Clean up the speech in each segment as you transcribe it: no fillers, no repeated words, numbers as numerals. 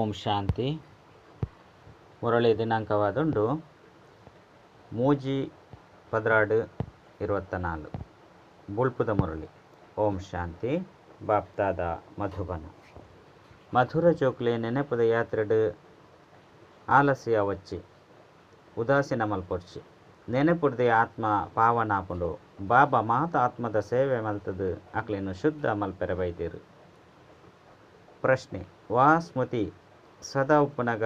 ಓಂ ಶಾಂತಿ. ಮುರಳಿ ದಿನಾಂಕವಾದುಂಡು 3/12/24. ಬುಳ್ಪುದ ಮುರಳಿ. ಓಂ ಶಾಂತಿ. ಬಾಪ್ತಾದ ಮಧುಬನ. ಮಧುರ ಜೋಕ್ಲೆ ನೆನಪುದ ಯಾತ್ರೆಡು ಆಲಸ್ಯ ವಚ್ಚಿ ಉದಾಸೀನ ಮಲ್ಪೊಡ್ಚಿ. ನೆನಪುಡ್ದೆ ಆತ್ಮ ಪಾವನಾಪುಂಡು. ಬಾಬಾ ಮಾತ ಆತ್ಮದ ಸೇವೆ ಮಲ್ತದು ಅಕ್ಲೆನು ಶುದ್ಧ ಮಲ್ಪೆರೆ ಬೈದೇರು. ಪ್ರಶ್ನೆ: ವಾ ಸ್ಮೃತಿ ಸದಾ ಉಪ್ಪುನಗ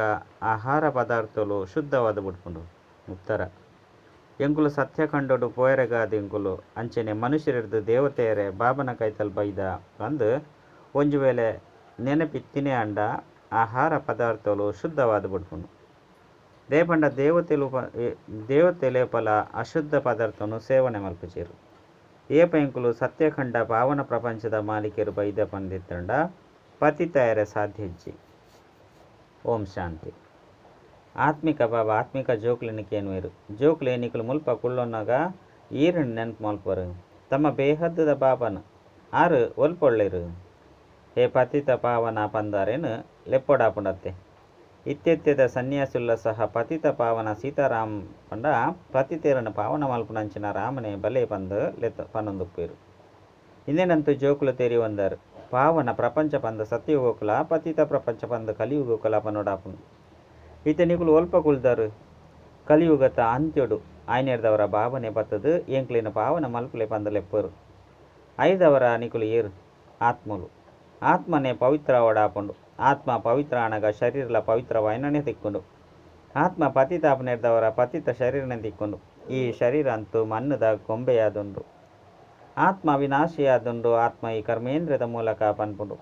ಆಹಾರ ಪದಾರ್ಥಲು ಶುದ್ಧವಾದ ಬುಡ್ಪುಂಡು? ಉತ್ತರ: ಎಂಕುಲು ಸತ್ಯಖಂಡೋಡು ಪೋಯರೆಗಾದ ಎಂಕುಲು ಅಂಚನೆ ಮನುಷ್ಯರಿರ್ದು ದೇವತೆಯರೆ ಬಾಬನ ಕೈತಲ್ ಬೈದ ಪಂದು ಒಂಜಿ ವೇಳೆ ನೆನಪಿತ್ತಿನೇ ಅಂಡ ಆಹಾರ ಪದಾರ್ಥಲು ಶುದ್ಧವಾದ ಬುಡ್ಪುಂಡು. ದೇಪಂಡ ದೇವತೆಲೆ ಪಲ ಅಶುದ್ಧ ಪದಾರ್ಥನು ಸೇವನೆ ಮಲ್ಪುಜೆರು. ಏಪ ಎಂಕುಲು ಸತ್ಯಖಂಡ ಪಾವನ ಪ್ರಪಂಚದ ಮಾಲೀಕರು ಬೈದ ಪಂದಿತ್ತಂಡ ಪತಿತಾಯರೆ ಸಾಧ್ಯಜ್ಜಿ. ಓಂ ಶಾಂತಿ. ಆತ್ಮಿಕ ಬಾಬಾ ಆತ್ಮಿಕ ಜೋಕ್ಲಿನ ಕೇನುವೆರು. ಜೋಕ್ಲೆ ನಿಕುಲು ಮುಲ್ಪ ಕುಳ್ಳೊನ್ನಗ ಈರನ್ ನೆನಪು ಮಲ್ಪರು. ತಮ್ಮ ಬೇಹದ್ದದ ಬಾಬನ ಆರು ಒಲ್ಪೊಳ್ಳೆರು. ಹೇ ಪತಿತ ಪಾವನ ಪಂದಾರೇನು ಲೆಪ್ಪೊಡಾಪುಂಡತ್ತೆ. ಇತ್ಯತ್ಯದ ಸನ್ಯಾಸುಲ್ಲ ಸಹ ಪತಿತ ಪಾವನ ಸೀತಾರಾಮ್ ಪಂಡ ಪತಿತೇರನ ಪಾವನ ಮಲ್ಪುನಂಚಿನ ರಾಮನೆ ಬಲೆ ಪಂದು ಲೆತ್ತ ಪನ್ನೊಂದುಪ್ಪೇರು. ಇಂದೇನಂತೂ ಜೋಕುಲು ತೇರಿ ಒಂದರು. ಪಾವನ ಪ್ರಪಂಚ ಪಂದ ಸತ್ಯಯುಗಕುಲ ಪತಿತ ಪ್ರಪಂಚ ಪಂದ ಕಲಿಯುಗಕುಲ ಪನ್ನೊಡಾಪುಂಡು. ಇತ್ತೆ ನಿಕುಲು ಒಲ್ಪ ಕುಲ್ದರು. ಕಲಿಯುಗತ ಅಂತ್ಯೊಡು ಆಯ್ನೆರ್ದವರ ಭಾವನೆ ಬತ್ತದು ಎಂಕ್ಲಿನ ಪಾವನ ಮಲ್ಪುಲೆ ಪಂದ ಲೆಪ್ಪರು. ಐದವರ ನಿಕುಲು ಏರು ಆತ್ಮಲು. ಆತ್ಮನೇ ಪವಿತ್ರವಡಾಪುಂಡು. ಆತ್ಮ ಪವಿತ್ರ ಆನಗ ಶರೀರಲ ಪವಿತ್ರವಾಯಿನೇ ತಿಕ್ಕೊಂಡು. ಆತ್ಮ ಪತಿತಾಪನೆರ್ದವರ ಪತಿತ ಶರೀರನೇ ತಿಕ್ಕೊಂಡು. ಈ ಶರೀರ ಅಂತೂ ಮಣ್ಣದ ಗೊಂಬೆಯಾದುಂಡು. ಆತ್ಮ ವಿನಾಶಿಯಾದುಂಡು. ಆತ್ಮ ಈ ಕರ್ಮೇಂದ್ರಿಯದ ಮೂಲಕ ಪನ್ಪುಂಡು.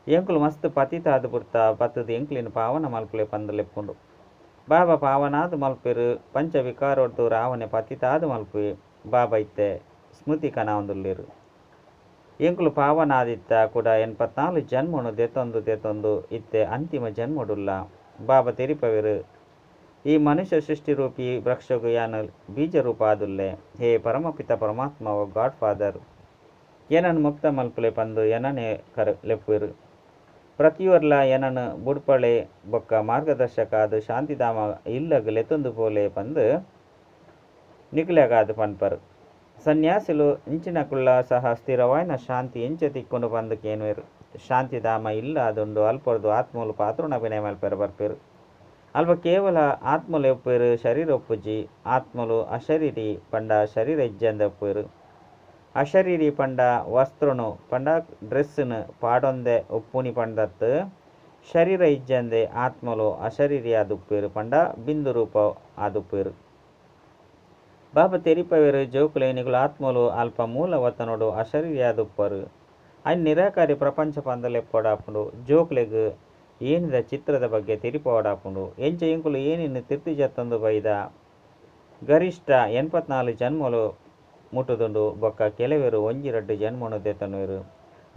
ಎಂಕುಲು ಮಸ್ತ್ ಪತಿತಾದ ಬುಡ್ತ ಬತ್ತದು ಎಂಕ್ಲಿನ ಪಾವನ ಮಲ್ಪುಲೆ ಪಂದ ಲೆಪ್ಪುಂಡು. ಬಾಬಾ ಪಾವನಾದ ಮಲ್ಪೆರು. ಪಂಚವಿಕಾರೊಡ್ದು ರಾವಣೆ ಪತಿತಾದ ಮಲ್ಪುವೆ. ಬಾಬಾ ಇತ್ತೆ ಸ್ಮೃತಿ ಕನಾವಂದುಲ್ಲೇರು. ಎಂಕುಲು ಪಾವನಾದಿತ್ತ ಕೂಡ 84 ಜನ್ಮನು ದೆತೊಂದು ದೆತೊಂದು ಇತ್ತೆ ಅಂತಿಮ ಜನ್ಮಡುಲ್ಲ. ಬಾಬಾ ತೆರಿಪವೆರು. ಈ ಮನುಷ್ಯ ಸೃಷ್ಟಿರೂಪಿ ವೃಕ್ಷಗು ಯಾನು ಬೀಜರೂಪ ಆದುಲ್ಲೆ. ಹೇ ಪರಮಪಿತ ಪರಮಾತ್ಮ ಓ ಗಾಡ್ ಫಾದರ್ ಏನನ್ನು ಮುಕ್ತ ಮಲ್ಪುಲೆ ಪಂದು ಎನನೆ ಕರ ಲೆಪ್ಪುವೆರು. ಪ್ರತಿಯೊರ್ಲ ಏನನ್ನು ಬುಡ್ಪಳೆ ಬೊಕ್ಕ ಮಾರ್ಗದರ್ಶಕ ಅದು ಶಾಂತಿಧಾಮ ಇಲ್ಲಗ್ ಲೆತ್ತೊಂದು ಪೋಲೆ ಪಂದು ನಿಕ್ಲೆಗಾದ್ ಪನ್ಪರು. ಸನ್ಯಾಸಿಲು ಇಂಚಿನಕುಳ್ಳ ಸಹ ಸ್ಥಿರವಾಯಿನ ಶಾಂತಿ ಎಂಚ ತಿಕ್ಕೊಂಡು ಪಂದು ಕೇನುವೆರು. ಶಾಂತಿಧಾಮ ಇಲ್ಲ ಅದುಂಡು. ಅಲ್ಪೊರ್ದು ಆತ್ಮಲು ಪಾತ್ರುಣ ಅಭಿನಯ ಮಲ್ಪೆರ ಬರ್ಪೆರು. ಅಲ್ಪ ಕೇವಲ ಆತ್ಮಲು ಒಪ್ಪುವೆರು, ಶರೀರ ಒಪ್ಪುಜಿ. ಆತ್ಮಲು ಅಶರೀರಿ ಪಂಡ ಶರೀರ ಇಜ್ಜಂದೆ ಒಪ್ಪುವೆರು. ಅಶರೀರಿ ಪಂಡ ವಸ್ತ್ರನು ಪಂಡ ಡ್ರೆಸ್ನು ಪಾಡೊಂದೆ ಒಪ್ಪುನಿ ಪಂಡತ್ತು. ಶರೀರ ಇಜ್ಜಂದೆ ಆತ್ಮಲು ಅಶರೀರಿ ಆದುಪ್ಪೇರು ಪಂಡ ಬಿಂದು ರೂಪ ಆದುಪ್ಪೇರು. ಬಾಬಾ ತೆರಿಪವೇರು ಜೋಕುಲೆ ನಿಕುಲು ಆತ್ಮಲು ಅಲ್ಪ ಮೂಲ ವತನೋಡು ಅಶರೀರಿ ಆದುಪ್ಪರು. ಐನ್ ನಿರಾಕಾರಿ ಪ್ರಪಂಚ ಪಂದಲೆಪ್ಪೊಡಾಪುಂಡು. ಜೋಕ್ಲೆಗ್ ಏನಿದ ಚಿತ್ರದ ಬಗ್ಗೆ ತೆರಿಪೋಡಾಪುಂಡು. ಎಂಚ ಎಂಕುಲು ಏನಿನ ತಿರ್ತಿ ಜತ್ತೊಂದು ಬೈದ. ಗರಿಷ್ಠ 84 ಜನ್ಮಲು ಮುಟ್ಟುದುಂಡು. ಬೊಕ್ಕ ಕೆಲವರು ಒಂಜಿ ರಡ್ಡು ಜನ್ಮನು ದೆತೊನುವೆರು.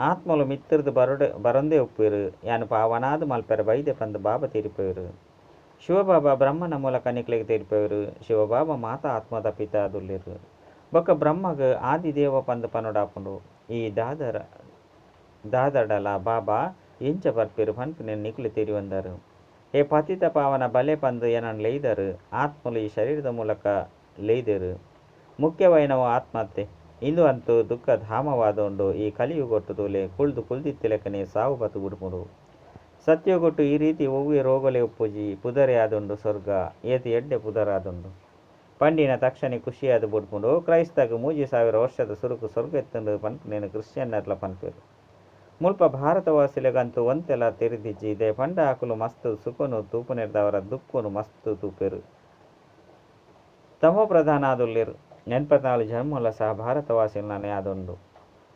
ಆತ್ಮಲು ಮಿತ್ರದು ಬರೊಂದೇ ಉಪ್ಪುವೆರು. ಯಾನು ಪಾವನಾದ ಮಲ್ಪೆರ ಬೈದೆ ಪಂದು ಬಾಬಾ ತೆರಿಪವೆರು. ಶಿವಬಾಬಾ ಬ್ರಹ್ಮನ ಮೂಲಕ ನಿಕ್ಲೆಗ್ ತೆರಿಪವೆರು. ಶಿವಬಾಬಾ ಮಾತಾ ಆತ್ಮದ ಪಿತ ಆದುಲ್ಲೆರು. ಬೊಕ್ಕ ಬ್ರಹ್ಮಗ್ ಆದಿದೇವ ಪಂದು ಪನೊಡಾಪುಂಡು. ಈ ದಾದಡಲ ಬಾಬಾ ಎಂಚ ಬರ್ಪೆರು ಪನ್ಪಿನ ನಿಕುಲು ತೆರಿವಂದರು. ಹೇ ಪತಿತ ಪಾವನ ಬಲೆ ಪಂದು ಏನನ್ ಲೆಯ್ದರು. ಆತ್ಮಲು ಈ ಶರೀರದ ಮೂಲಕ ಲೆಯ್ದರು. ಮುಖ್ಯವಾಯಿನವು ಆತ್ಮಹತ್ಯೆ. ಇಂದು ಅಂತೂ ದುಃಖ ಧಾಮವಾದುಂಡು. ಈ ಕಲಿಯುಗೊಟ್ಟು ತೂಲೆ ಕುಳ್ದು ಕುಲ್ದಿತ್ತಿಲೆಕ್ಕನೆ ಸಾವು ಬತ್ತು ಬುಡ್ಪುಂಡು. ಸತ್ಯಗೊಟ್ಟು ಈ ರೀತಿ ಒವ್ವೆ ರೋಗಲೆ ಒಪ್ಪುಜಿ. ಪುದರೆ ಆದುಂಡು ಸ್ವರ್ಗ. ಏತು ಎಡ್ಡೆ ಪುದರಾದುಂಡು. ಪಂಡಿನ ತಕ್ಷಣ ಖುಷಿಯಾದ ಬುಡ್ಪುಂಡು. ಕ್ರೈಸ್ತಗ್ 3000 ವರ್ಷದ ಸುರುಕು ಸ್ವರ್ಗ ಎತ್ತುಂಡು ಪನ್ಪುನೇನು ಕ್ರಿಶ್ಚಿಯನ್ನರ್ಲ ಪನ್ಪೆರು. ಮುಲ್ಪ ಭಾರತವಾಸಿಲೆಗಂತೂ ಒಂತೆಲ ತೆರಿದಿಜ್ಜಿ. ಇದೆ ಪಂಡ ಆಕುಲು ಮಸ್ತ್ ಸುಖನು ತೂಪುನೆರ್ದವರ ದುಃಖನು ಮಸ್ತ್ ತೂಪೆರು. ತಮೋ ಪ್ರಧಾನ ಆದುಲ್ಲೆರು. 84 ಜನ್ಮಲ ಸಹ ಭಾರತವಾಸಿಲನೇ ಆದುಂಡು.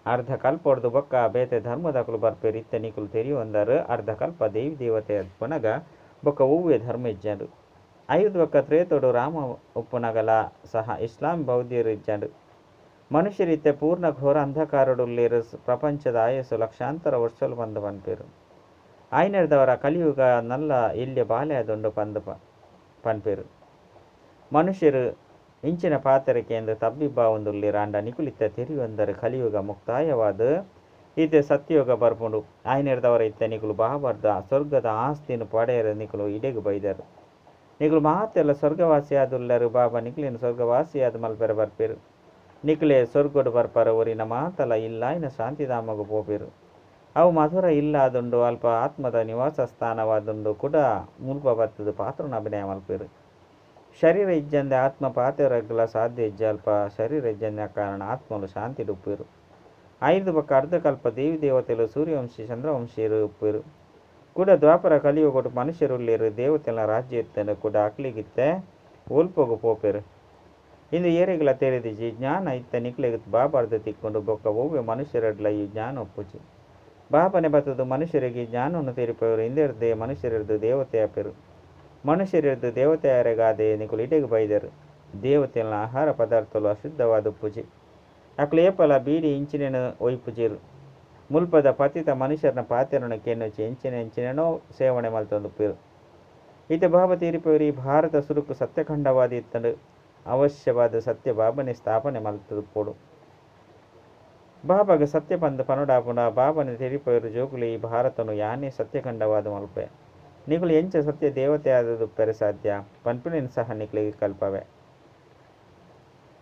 ಅರ್ಧ ಕಲ್ಪೊಡ್ದು ಬೊಕ್ಕ ಬೇತೆ ಧರ್ಮದಕುಲು ಬರ್ಪೆರು. ಇತ್ತೆ ನಿಕುಲು ತೆರಿಯೊಂದರು. ಅರ್ಧ ಕಲ್ಪ ದೇವಿ ದೇವತೆ ಉಪ್ಪುನಗ ಬೊಕ್ಕ ಒವ್ವೆ ಧರ್ಮ ಇಜ್ಜಂಡು. ಐದು ಬೊಕ್ಕ ತ್ರೇತೊಡು ರಾಮ ಉಪ್ಪುನಗಲ ಸಹ ಇಸ್ಲಾಂ ಬೌದ್ಧರು ಇಜ್ಜಂಡು. ಮನುಷ್ಯರಿತ್ತೆ ಪೂರ್ಣ ಘೋರ ಅಂಧಕಾರಡುಲ್ಲೇರು. ಪ್ರಪಂಚದ ಆಯಸ್ಸು ಲಕ್ಷಾಂತರ ವರ್ಷಲು ಪಂದು ಪನ್ಪೆರು. ಆಯ್ನೆರ್ದವರ ಕಲಿಯುಗ ನಲ್ಲ ಎಲ್ಯ ಬಾಲೆ ಆದುಂಡು ಪಂದು ಪನ್ಪೆರು. ಮನುಷ್ಯರು ಇಂಚಿನ ಪಾತೆರಕ್ಕೆ ಎಂದು ತಬ್ಬಿಬ್ಬಾವೊಂದುಲ್ಲೇರು. ಅಂಡ ನಿಕುಲಿತ್ತ ತೆರಿಯೊಂದರು. ಕಲಿಯುಗ ಮುಕ್ತಾಯವಾದ ಇತ್ತೆ ಸತ್ಯಯೋಗ ಬರ್ಪುಂಡು. ಆಯ್ನೆರ್ದವರ ಇತ್ತೆ ನಿಕುಲು ಬಾಬರ್ದ ಸ್ವರ್ಗದ ಆಸ್ತಿನ ಪಡೆಯರೆ ನಿಕುಲು ಇಡೆಗ್ ಬೈದರು. ನಿಕುಲು ಮಾತೆಲ್ಲ ಸ್ವರ್ಗವಾಸಿಯಾದುಲ್ಲರು. ಬಾಬಾ ನಿಕ್ಲೇನ್ ಸ್ವರ್ಗವಾಸಿಯಾದ ಮಲ್ಪೆರೆ ಬರ್ಪೇರು. ನಿಕ್ಲೆ ಸ್ವರ್ಗಡು ಬರ್ಪಾರ ಒರಿನ ಮಾತಲ ಇಲ್ಲಾಯಿನ ಶಾಂತಿಧಾಮಗ್ ಪೋಪೆರು. ಅವು ಮಧುರ ಇಲ್ಲಾದುಂಡು. ಅಲ್ಪ ಆತ್ಮದ ನಿವಾಸ ಸ್ಥಾನವಾದುಂಡು. ಕೂಡ ಮುಲ್ಪ ಬತ್ತದ ಪಾತ್ರನ ಅಭಿನಯ ಮಲ್ಪೆರು. ಶರೀರ ಇಜ್ಜಂದೆ ಆತ್ಮ ಪಾತೆರಗ್ಲ ಸಾಧ್ಯ ಇಜ್ಜ. ಅಲ್ಪ ಶರೀರ ಇಜ್ಜಂದಿನ ಕಾರಣ ಆತ್ಮಲು ಶಾಂತಿ ಉಪ್ಪೇರು. ಐದು ಬೊಕ್ಕ ಅರ್ಧಕಲ್ಪ ದೇವಿ ದೇವತೆಲು ಸೂರ್ಯವಂಶಿ ಚಂದ್ರವಂಶಿಯರು ಉಪ್ಪೇರು. ಕೂಡ ದ್ವಾಪರ ಕಲಿಯುಗಡು ಮನುಷ್ಯರುಲ್ಲೇರು. ದೇವತೆಲ ರಾಜ್ಯ ಇತ್ತಂಡು ಕೂಡ ಅಕ್ಲಿಗಿತ್ತೆ ಒಲ್ಪೊಗು ಪೋಪೆರು. ಇಂದು ಏರೆಗ್ಲ ತೆರೆದಿಜಿ. ಜ್ಞಾನ ಇತ್ತ ನಿಕ್ಲೆಗ್ ಬಾಬಾರ್ದ ತಿಕ್ಕೊಂಡು ಬೊಕ್ಕ ಒವ್ವೆ ಮನುಷ್ಯರಡ್ಲ ಈ ಜ್ಞಾನ ಒಪ್ಪುಜಿ. ಬಾಬನೆ ಬತ್ತದು ಮನುಷ್ಯರಿಗೆ ಜ್ಞಾನವನ್ನು ತೆರಿಪವರು. ಇಂದೆರ್ದೆ ಮನುಷ್ಯರದ್ದು ದೇವತೆ ಆಪೆರು. ಮನುಷ್ಯರದ್ದು ದೇವತೆ ಆರೆಗಾದೆ ನಿಕುಲು ಇಡೆಗ್ ಬೈದರು. ದೇವತೆಲ ಆಹಾರ ಪದಾರ್ಥಲು ಅಶುದ್ಧವಾದ ಉಪ್ಪುಜಿ. ಅಕ್ಲು ಏಪಲ ಬೀಡಿ ಇಂಚಿನೇನು ಒಯ್ಪುಜೀರು. ಮುಲ್ಪದ ಪತಿತ ಮನುಷ್ಯರನ್ನ ಪಾತೆರನ್ನು ಕೆನ್ನುಚಿ ಎಂಚಿನ ಎಂಚಿನೇನೋ ಸೇವನೆ ಮಲ್ತೊಂದುಪ್ಪೆರು. ಇತ್ತೆ ಬಾಬಾ ತೀರಿಪವರು. ಈ ಭಾರತ ಸುರುಕು ಸತ್ಯಖಂಡವಾದಿ ಇತ್ತಂಡು. ಅವಶ್ಯವಾದ ಸತ್ಯ ಬಾಬನೆ ಸ್ಥಾಪನೆ ಮಲ್ತುಪ್ಪೊಡು. ಬಾಬಾಗ ಸತ್ಯ ಪಂದ್ ಪನೊಡಾಪುಂಡ. ಬಾಬನೆ ತೆರಿಪವರು ಜೋಕುಲು ಈ ಭಾರತನು ಯಾನೇ ಸತ್ಯಖಂಡವಾದ ಮಲ್ಪೆ. ನಿಕುಲು ಎಂಚ ಸತ್ಯ ದೇವತೆ ಆದದುಪ್ಪೆರೆ ಸಾಧ್ಯ ಪನ್ಪಿನ ಸಹ ನಿಕ್ಲೆಗ್ ಕಲ್ಪವೆ.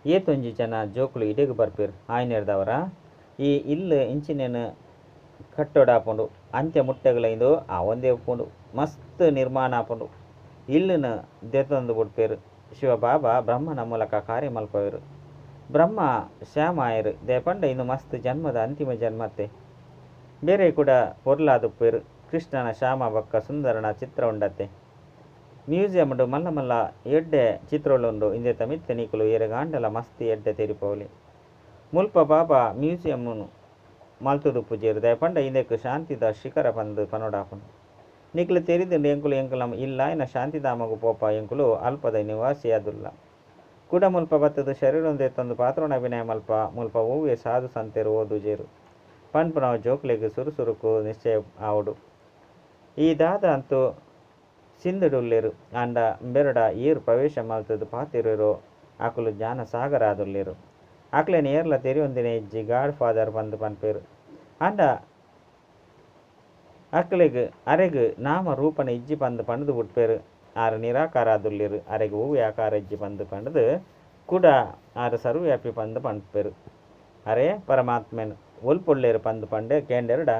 ಏತೊಂಜಿ ಜನ ಜೋಕುಲು ಇಡೆಗ್ ಬರ್ಪೆರು. ಆಯ್ನೆರ್ದವರ ಈ ಇಲ್ಲು ಇಂಚಿನೇನು ಕಟ್ಟೊಡಾಪುಂಡು. ಅಂತ್ಯ ಮುಟ್ಟೆಗಳ ಇಂದು ಆವೊಂದೇ ಉಪ್ಪುಂಡು. ಮಸ್ತ್ ನಿರ್ಮಾಣ ಆಪುಂಡು. ಇಲ್ಲುನು ದೆತೊಂದು ಬುಡ್ಪೆರು. ಶಿವ ಬಾಬಾ ಬ್ರಹ್ಮನ ಮೂಲಕ ಕಾರ್ಯ ಮಲ್ಪವೆರು. ಬ್ರಹ್ಮ ಶ್ಯಾಮಾಯರು ದೇಪಂಡ ಇಂದು ಮಸ್ತ್ ಜನ್ಮದ ಅಂತಿಮ ಜನ್ಮತೆ. ಬೇರೆ ಕೂಡ ಪೊರ್ಲಾದುಪ್ಪೆರು. ಕೃಷ್ಣನ ಶ್ಯಾಮ ಬೊಕ್ಕ ಸುಂದರನ ಚಿತ್ರ ಉಂಡತೆ. ಮ್ಯೂಸಿಯಂಡು ಮಲ್ಲ ಮಲ್ಲ ಎಡ್ಡೆ ಚಿತ್ರೊಲುಂಡು. ಇಂದೆತ ಮಿತ್ತ್ ನಿಕುಲು ಏರೆಗಾಂಡಲ ಮಸ್ತ್ ಎಡ್ಡೆ ತೆರಿಪೊಲಿ. ಮುಲ್ಪ ಬಾಬಾ ಮ್ಯೂಸಿಯಂನು ಮಲ್ತುದುಪ್ಪುಜೆರ್. ದಾಯೆಪಂಡ ಇಂದೆಕ್ ಶಾಂತಿದ ಶಿಖರ ಪಂದ್ ಪನೊಡಾಪುಂಡು. ನಿಕ್ಲು ತೆರಿದುಂಡು ಎಂಕುಲು ಎಂಕುಲ ಇಲ್ಲಾಯಿನ ಶಾಂತಿಧಾಮಗ್ ಪೋಪ. ಎಂಕುಲು ಅಲ್ಪದ ನಿವಾಸಿಯಾದುಲ್ಲ. ಕೂಡ ಮುಲ್ಪ ಬತ್ತದು ಶರೀರೊಂದು ದೆತ್ತೊಂದು ಪಾತ್ರನ ಅಭಿನಯ ಮಲ್ಪ. ಮುಲ್ಪ ಒವ್ವೆ ಸಾಧು ಸಂತೆರು ಓದುಜೆರು ಪನ್ಪುನವು ಜೋಕ್ಲೆಗ್ ಸುರು ಸುರುಕು ನಿಶ್ಚಯ ಆವೊಡು. ಈ ದಾದ ಅಂತೂ ಸಿಂಧುಡುಲ್ಲೆರು. ಆಂಡ ಬೆರಡ ಏರ್ ಪ್ರವೇಶ ಮಲ್ತದು ಪಾತೆರುವೆರೋ ಅಕುಲು ಜ್ಞಾನ ಸಾಗರ ಆದುಲ್ಲೆರು. ಅಕ್ಲೆನ ಏರ್ಲ ತೆರಿಯೊಂದಿನ ಇಜ್ಜಿ. ಗಾಡ್ ಫಾದರ್ ಪಂದ್ ಪನ್ಪೆರು. ಆಂಡ ಅಕ್ಲೆಗ್ ಅರೆಗ್ ನಾಮ ರೂಪಣ ಇಜ್ಜಿ ಪಂದ್ ಪಂಡ್ದು ಬುಡ್ಪೆರು. ಆರ್ ನಿರಾಕಾರ ಆದುಲ್ಲೆರು. ಅರೆಗ್ ಒವ್ವೆ ಆಕಾರ ಇಜ್ಜಿ ಪಂದ್ ಪಂಡ್ದು ಕೂಡ ಆರ್ ಸರ್ವವ್ಯಾಪಿ ಪಂದ್ ಪನ್ಪೆರು. ಅರೆ ಪರಮಾತ್ಮನ್ ಒಲ್ಪೊಲ್ಲೆರು ಪಂದ್ ಪಂಡೆ ಕೇಂಡೆರಡ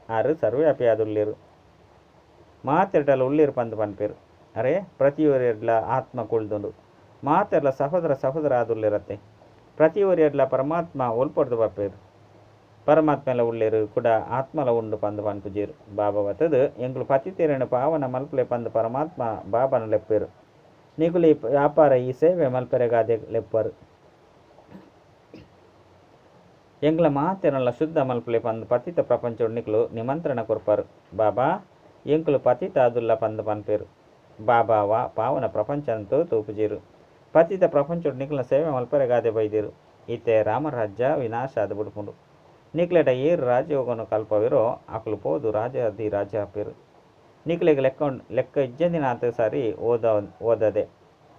ಆರ್ ಸರ್ವವ್ಯಾಪಿ ಆದುಲ್ಲೆರು. ಮಾತೆರ್ಡಲ ಉಲ್ಲೆರು ಪಂದ್ ಪನ್ಪೆರು. ಅರೆ ಪ್ರತಿಯೊರಿಯಡ್ಲ ಆತ್ಮ ಕುಳ್ದುಂಡು. ಮಾತೆರ್ಲ ಸಹೋದರ ಸಹೋದರ ಆದುಲ್ಲೆರತ್ತೆ. ಪ್ರತಿಯೊರಿಯಡ್ಲ ಪರಮಾತ್ಮ ಒಲ್ಪೊರ್ದು ಬರ್ಪೆರು. ಪರಮಾತ್ಮೆಲ ಉಲ್ಲೆರು ಕೂಡ ಆತ್ಮಲ ಉಂಡು ಪಂದ್ ಪನ್ಪುಜೆರು. ಬಾಬಾ ಬತ್ತದು ಎಂಕುಲು ಪತಿತೆರೆನ್ ಪಾವನ ಮಲ್ಪಲೆ ಪಂದ್ ಪರಮಾತ್ಮ ಬಾಬನ ಲೆಪ್ಪೆರು. ನಿಕುಲು ಈ ವ್ಯಾಪಾರ ಈ ಸೇವೆ ಮಲ್ಪೆರೆಗಾದೆ ಲೆಪ್ಪರು. ಎಂಕ್ಲ ಮಾತೆರಲ್ಲ ಶುದ್ಧ ಮಲ್ಪಲೆ ಪಂದ್ ಪತಿತ ಪ್ರಪಂಚೊಡು ನಿಕುಲು ನಿಮಂತ್ರಣ ಕೊರ್ಪರು. ಬಾಬಾ ಎಂಕುಲು ಪತಿತ ಆದುಲ್ಲ ಪಂದ್ ಪನ್ಪೆರು. ಬಾಬಾ ವಾ ಪಾವನ ಪ್ರಪಂಚಂತೂ ತೂಪುಜೆರು. ಪತಿತ ಪ್ರಪಂಚೊಡು ನಿಕುಲ್ನ ಸೇವೆ ಮಲ್ಪೆರೆಗಾದೆ ಬೈದೆರು. ಇತ್ತೆ ರಾಮರಾಜ್ಯ ವಿನಾಶ ಆದ್ ಬುಡ್ಪುಂಡು. ನಿಕ್ಲೆಡ ಏರ್ ರಾಜಯೋಗನು ಕಲ್ಪವೆರೋ ಅಕುಲು ಪೋದು ರಾಜಾಧಿ ರಾಜ ಆಪೆರು. ನಿಕ್ಲೆಗ್ ಲೆಕ್ಕ ಲೆಕ್ಕ ಇಜ್ಜಂದಿನಾತ್ ಸಾರಿ ಓದದೆ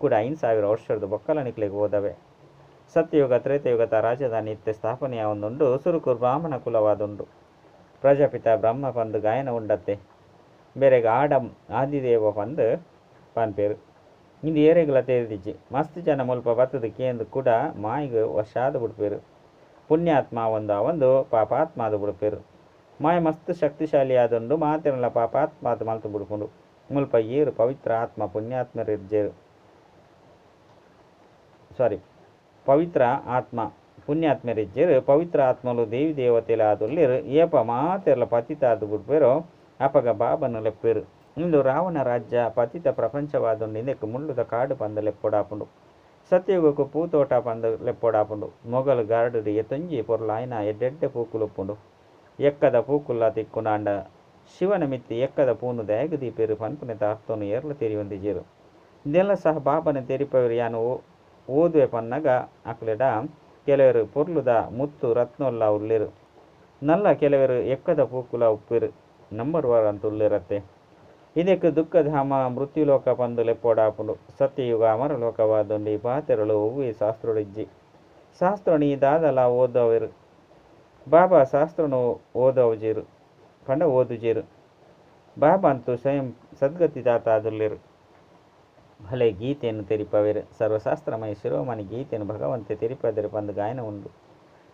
ಕೂಡ 5000 ವರ್ಷದ ಬೊಕ್ಕಲ ನಿಕ್ಲೆಗ್ ಓದವೆ. ಸತ್ಯಯುಗ ತ್ರೇತಯುಗದ ರಾಜಧಾನಿ ಇತ್ತೆ ಸ್ಥಾಪನೆಯಾವೊಂದುಂಡು. ಸುರುಕು ಬ್ರಾಹ್ಮಣ ಕುಲವಾದುಂಡು. ಪ್ರಜಾಪಿತ ಬ್ರಹ್ಮ ಪಂದ್ ಗಾಯನ ಉಂಡತ್ತೆ. ಬೇರೆಗ್ ಆಡಮ್ ಆದಿದೇವ ಪಂದ್ ಪನ್ಪೆರು. ಇಂದು ಏರೆಗ್ಲ ತೆರಿದಿಜ್ಜಿ. ಮಸ್ತ್ ಜನ ಮುಲ್ಪ ಬತ್ತದು ಕೇಂದ್ ಕೂಡ ಮಾಯಿಗ್ ವಶಾದ್ ಬುಡ್ಪೆರು. ಪುಣ್ಯಾತ್ಮ ಆವೊಂದು ಆವೊಂದು ಪಾಪಾತ್ಮ ಆದ್ ಬುಡ್ಪೆರು. ಮಾಯ ಮಸ್ತ್ ಶಕ್ತಿಶಾಲಿ ಆದುಂಡು. ಮಾತೆರ್ಲ ಪಾಪಾತ್ಮ ಆದ್ ಮಲ್ತು ಬುಡ್ಪುಂಡು. ಮುಲ್ಪ ಏರು ಪವಿತ್ರ ಆತ್ಮ ಪುಣ್ಯಾತ್ಮರಿಜ್ಜೆರು. ಸಾರಿ, ಪವಿತ್ರ ಆತ್ಮ ಪುಣ್ಯಾತ್ಮರಿಜ್ಜೆರು. ಪವಿತ್ರ ಆತ್ಮಲು ದೇವಿ ದೇವತೆಲು ಆದುಲ್ಲೆರು. ಏಪ ಮಾತೆರ್ಲ ಪತಿತ ಆದ್ ಬುಡ್ಪೆರೋ ಅಪಗ ಬಾಬನ ಲೆಪ್ಪೆರು. ಇಂದು ರಾವಣ ರಾಜ್ಯ ಪತಿತ ಪ್ರಪಂಚವಾದುಂಡು. ಇಂದೆಕ್ ಮುಳ್ಳುದ ಕಾಡು ಪಂದ್ ಲೆಪ್ಪೊಡಾಪುಂಡು. ಸತ್ಯಯುಗಕ್ಕೂ ಪೂತೋಟ ಪಂದ್ ಲೆಪ್ಪೊಡಾಪುಂಡು. ಮೊಘಲ್ ಗಾರ್ಡನ್ ಏತೊಂಜಿ ಪೊರ್ಲಾಯಿನ ಎಡ್ಡೆಡ್ಡೆ ಪೂಕುಲು ಉಪ್ಪುಂಡು. ಎಕ್ಕದ ಪೂಕುಲ್ಲ ತಿಕ್ಕುಂಡು. ಆಂಡ ಶಿವನ ಮಿತ್ತ್ ಎಕ್ಕದ ಪೂನು ದಾಯೆಗ್ ದೀಪೆರು ಪನ್ಪುನೆತ ಅರ್ಥನು ಏರ್ಲ ತೆರಿಯೊಂದಿಜೆರು. ಇಂದೆಲ್ಲ ಸಹ ಬಾಬನ ತೆರಿಪವೆರು. ಯಾನ್ ಓದುವೆ ಪನ್ನಗ ಅಕ್ಲೆಡ ಕೆಲವರು ಪೊರ್ಲುದ ಮುತ್ತು ರತ್ನೊಲ್ಲ ಉಲ್ಲೆರು. ನಲ್ಲ ಕೆಲವರು ಎಕ್ಕದ ಪೂಕುಲ ಉಪ್ಪೆರು. ನಂಬರ್ ವಾರ್ ಅಂತ ಉಲ್ಲೆರತ್ತೆ. ಇಂದೆಕ್ ದುಃಖಧಾಮ ಮೃತ್ಯುಲೋಕ ಪಂದ್ ಲೆಪ್ಪೊಡಾಪುಂಡು. ಸತ್ಯಯುಗ ಅಮರಲೋಕವಾದುಂಡು. ಈ ಪಾತೆರಲು ಒವ್ವೆ ಶಾಸ್ತ್ರೊಡು ಇಜ್ಜಿ. ಶಾಸ್ತ್ರೊನು ಈ ದಾದಲ ಓದವೆರು. ಬಾಬಾ ಶಾಸ್ತ್ರನು ಓದವುಜೆರ್ ಪಂಡ ಓದುಜೆರ್. ಬಾಬಾ ಅಂತೂ ಸ್ವಯಂ ಸದ್ಗತಿದಾತ ಆದುಲ್ಲೆರ್. ಭಲೆ ಗೀತೆನ್ ತೆರಿಪಾವೆರ್. ಸರ್ವಶಾಸ್ತ್ರಮಯ ಶಿರೋಮಣಿ ಗೀತೆನ್ ಭಗವಂತೆ ತೆರಿಪಾದೆರ್ ಪಂದ್ ಗಾಯನ ಉಂಡು.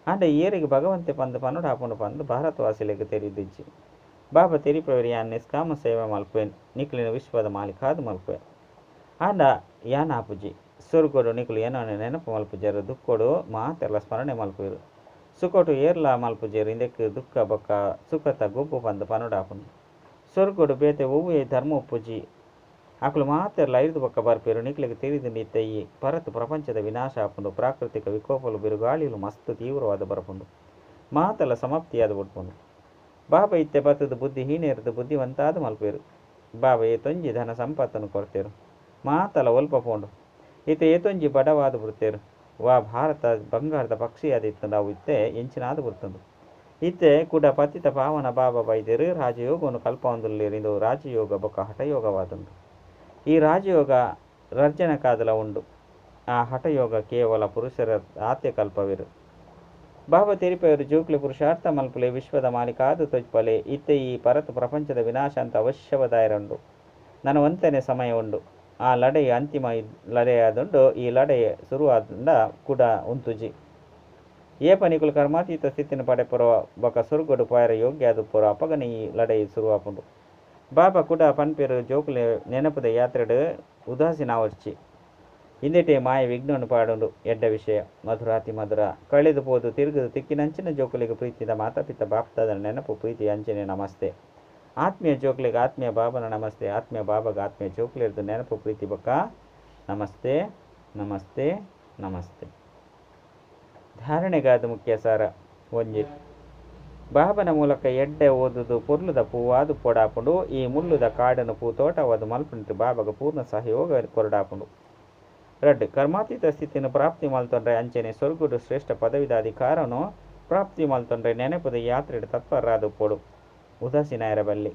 ಆಂಡ ಏರೆಗ್ ಭಗವಂತೆ ಪಂದ್ ಪನೊಡಾಪುಂಡು ಪಂದ್ ಭಾರತವಾಸಿಲೆಗ್ ತೆರಿದಿಜ್ಜಿ. ಬಾಬಾ ತೆರಿಪಾವೆರ್ ಯಾನ್ ನಿಷ್ಕಾಮ ಸೇವೆ ಮಲ್ಪುವೆನ್ ನಿಕ್ಲೆನ್ ವಿಶ್ವದ ಮಾಲೀಕಾದ್ ಮಲ್ಪುವೆ. ಆಂಡ ಯಾನ್ ಆಪುಜಿ. ಸೊರ್ಗಡ್ ನಿಕುಲು ಎನನ್ ನೆನಪು ಮಲ್ಪುಜರ್ ದುಃಖಡ್ ಮಾತೆರ್ಲಾ ಸ್ಮರಣೆ ಮಲ್ಪುವೆರ್. ಸುಖೊಟು ಏರ್ಲಾ ಮಲ್ಪುಜೆರ್ ಇಂದೆಕ್ ದುಃಖ ಬೊಕ್ಕ ಸುಖತ ಗೊಬ್ಬು ಪಂದ್ ಪನೊಡಾಪುಂಡು. ಸೊರ್ಗಡ್ ಬೇತೆ ಒವ್ವೇ ಧರ್ಮ ಉಪ್ಪುಜಿ. ಅಕುಲು ಮಾತೆರ್ಲಾ ಐರ್ದ್ ಬೊಕ್ಕ ಬರ್ಪೆರ್ ನಿಕ್ಲೆಗ್ ತೆರಿದುಂಡು ಇತ್ತೆ ಈ ಪರತ್ ಪ್ರಪಂಚದ ವಿನಾಶ ಆಪುಂಡು. ಪ್ರಾಕೃತಿಕ ವಿಕೋಪಲು ಬಿರುಗಾಳಿಲು ಮಸ್ತ್ ತೀವ್ರವಾದ್ ಬರ್ಪುಂಡು. ಮಾತಲ ಸಮಾಪ್ತಿಯಾದ್ ಬುಡ್ಪುಂಡು. ಬಾಬಾ ಇತ್ತೆ ಬತ್ತುದು ಬುದ್ಧಿಹೀನೆರ್ದ್ ಬುದ್ಧಿವಂತಾದ್ ಮಲ್ಪುವೆರ್. ಬಾಬಾ ಏತೊಂಜಿ ಧನ ಸಂಪತ್ತನ್ನು ಕೊರ್ತೆರ್. ಮಾತಲ ಒಲ್ಪ ಪೋಂಡು. ಇತ್ತೆ ಏತೊಂಜಿ ಬಡವಾದ್ ಬುಡ್ತೆರ್. ವಾ ಭಾರತ ಬಂಗಾರದ ಪಕ್ಷಿಯಾದಿತ್ತುಂಡು ಅವು ಇತ್ತೆ ಎಂಚಿನಾದ್ ಬುಡ್ತುಂಡು. ಇತ್ತೆ ಕುಡ ಪತಿತ ಪಾವನ ಬಾಬಾ ಬೈದೆರ್ ರಾಜಯೋಗವನ್ನು ಕಲ್ಪಾವೊಂದುಲ್ಲೆರ್ ಇಂದು ರಾಜಯೋಗ ಬೊಕ್ಕ ಹಠಯೋಗವಾದುಂಡು. ಈ ರಾಜಯೋಗ ರಡ್ಜನಕಾದಲ ಉಂಡು. ಆ ಹಠಯೋಗ ಕೇವಲ ಪುರುಷರ ಆತೆ ಕಲ್ಪವೆರ್. ಬಾಬಾ ತೆರಿಪಾವೆರ್ ಜೋಕ್ಲೆ ಪುರುಷಾರ್ಥ ಮಲ್ಪುಲೆ ವಿಶ್ವದ ಮಾಲೀಕಾದ್ ತೋಜ್ಪಾಲೆ. ಇತ್ತೆ ಈ ಪರತ್ ಪ್ರಪಂಚದ ವಿನಾಶ ಅಂತ ಅವಶ್ಯವಾದಾಯರುಂಡು. ನನ ಒಂತನೆ ಸಮಯ ಉಂಡು. ಆ ಲಡಯಿ ಅಂತಿಮ ಲಡಾಯಿಯಾದುಂಡು. ಈ ಲಡಾಯಿ ಸುರು ಆಂಡ ಕುಡ ಉಂತುಜಿ. ಏಪ ನಿಕುಲು ಕರ್ಮಾತೀತ ಸ್ಥಿತಿನ್ ಪಡೆಪುರೋ ಬೊಕ್ಕ ಸೊರ್ಗಡ್ ಪೋಯೆರೆ ಯೋಗ್ಯ ಆದುಪ್ಪುರೋ ಅಪಗನೆ ಈ ಲಡಾಯಿ ಸುರು ಆಪುಂಡು. ಬಾಬಾ ಕುಡ ಪನ್ಪೆರ್ ಜೋಕುಲೆ ನೆನಪುದ ಯಾತ್ರೆಡ್ ಉದಾಸೀನ ಆವೊರ್ಚಿ. ಇಂದೆಟೇ ಮಾಯ ವಿಘ್ನನ್ ಪಾಡುಂಡು. ಎಡ್ಡೆ ವಿಷಯ. ಮಧುರಾತಿ ಮಧುರ. ಕಳೆದು ಪೋದು ತಿರುಗುದು ತಿಕ್ಕಿನಂಚಿನ ಜೋಕುಲೆಗ್ ಪ್ರೀತಿದ ಮಾತಾಪಿತ ಬಾಪ್ದಾದನ ನೆನಪು ಪ್ರೀತಿ ಅಂಚನೆ ನಮಸ್ತೆ. ಆತ್ಮೀಯ ಜೋಕುಲೆಗ್ ಆತ್ಮೀಯ ಬಾಬನ ನಮಸ್ತೆ. ಆತ್ಮೀಯ ಬಾಬಾಗ ಆತ್ಮೀಯ ಜೋಕುಲೆರ್ದ್ ನೆನಪು ಪ್ರೀತಿ ಬೊಕ್ಕ ನಮಸ್ತೆ ನಮಸ್ತೆ ನಮಸ್ತೆ. ಧಾರಣೆಗಾದ್ ಮುಖ್ಯ ಸಾರ. ಒಂಜಿ ಬಾಬನ ಮೂಲಕ ಎಡ್ಡೆ ಓದುದು ಪೊರ್ಲುದ ಪೂವಾದ್ ಪೊಡಾಪುಂಡು. ಈ ಮುಳ್ಳುದ ಕಾಡನ್ನು ಪೂತೋಟವಾದ್ ಮಲ್ಪುನಿಟ್ ಬಾಬಾಗ ಪೂರ್ಣ ಸಹಯೋಗ ಕೊರಡಾಪುಂಡು. ರಡ್ಡ್ ಕರ್ಮಾತೀತ ಸ್ಥಿತಿನ್ ಪ್ರಾಪ್ತಿ ಮಲ್ತೊಂಡ್ರೆ ಅಂಚನೆ ಸೊರ್ಗಡ್ ಶ್ರೇಷ್ಠ ಪದವಿದ ಅಧಿಕಾರನು ಪ್ರಾಪ್ತಿ ಮಲ್ತೊಂಡ್ರೆ ನೆನಪುದ ಯಾತ್ರೆಡ್ ತತ್ಪರಾದ್ ಉಪ್ಪೊಡು. ಉದಾಸೀನಾಯರ ಬಲ್ಲಿ.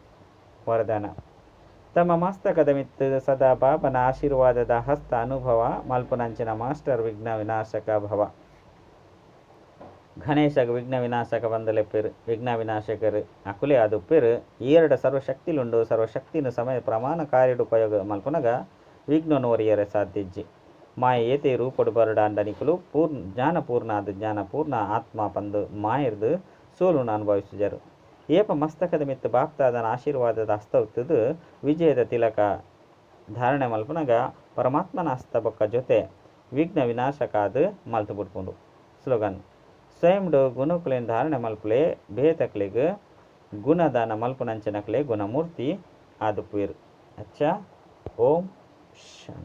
ವರದಾನ. ತಮ್ಮ ಮಸ್ತಕದ ಮಿತ್ತ್ ಸದಾ ಬಾಬನ ಆಶೀರ್ವಾದದ ಹಸ್ತ ಅನುಭವ ಮಲ್ಪುನಂಚಿನ ಮಾಸ್ಟರ್ ವಿಘ್ನ ವಿನಾಶಕ ಭವ. ಗಣೇಶಗ್ ವಿಘ್ನ ವಿನಾಶಕ ಪಂದ್ ಲೆಪ್ಪೆರ್. ವಿಘ್ನ ವಿನಾಶಕರು ಅಕುಲೇ ಆದುಪ್ಪೆರ್. ಈಯೆರಡ ಸರ್ವಶಕ್ತಿಲುಂಡು. ಸರ್ವಶಕ್ತಿನ ಸಮಯ ಪ್ರಮಾಣ ಕಾರ್ಯಡ್ ಉಪಯೋಗ ಮಲ್ಪುನಗ ವಿಘ್ನನ್ ಒರಿಯರೆ ಸಾಧ್ಯ ಇಜ್ಜಿ. ಮಾಯ ಏತೇ ರೂಪಡ್ ಬರಡಾಂಡ ನಿಕುಲು ಪೂರ್ಣ ಜ್ಞಾನ ಪೂರ್ಣ ಆದ್ ಜ್ಞಾನ ಪೂರ್ಣ ಆತ್ಮ ಪಂದ್ ಮಾಯರ್ದ್ ಸೋಲುನು ಅನುಭವಿಸುಜರ್. ಏಪ ಮಸ್ತಕದ ಮಿತ್ತ್ ಬಾಪ್ತಾದನ ಆಶೀರ್ವಾದದ ಹಸ್ತ ಉತ್ತುದು ವಿಜಯದ ತಿಲಕ ಧಾರಣೆ ಮಲ್ಪುನಗ ಪರಮಾತ್ಮನ ಹಸ್ತ ಬೊಕ್ಕ ಜೊತೆ ವಿಘ್ನ ವಿನಾಶಕ ಆದ್ ಮಲ್ತು ಬುಡ್ಪುಂಡು. ಸ್ಲೋಗನ್. ಸ್ವಯಂಡ್ ಗುಣಕುಲೆನ್ ಧಾರಣೆ ಮಲ್ಪುಲೆ ಬೇತಕ್ಲೆಗ್ ಗುಣದಾನ ಮಲ್ಪುನಂಚಿನಕ್ಲೆ ಗುಣಮೂರ್ತಿ ಆದುಪ್ಪುವೆರ್. ಅಚ್ಚಾ ಓಂ ಶಾಂತಿ.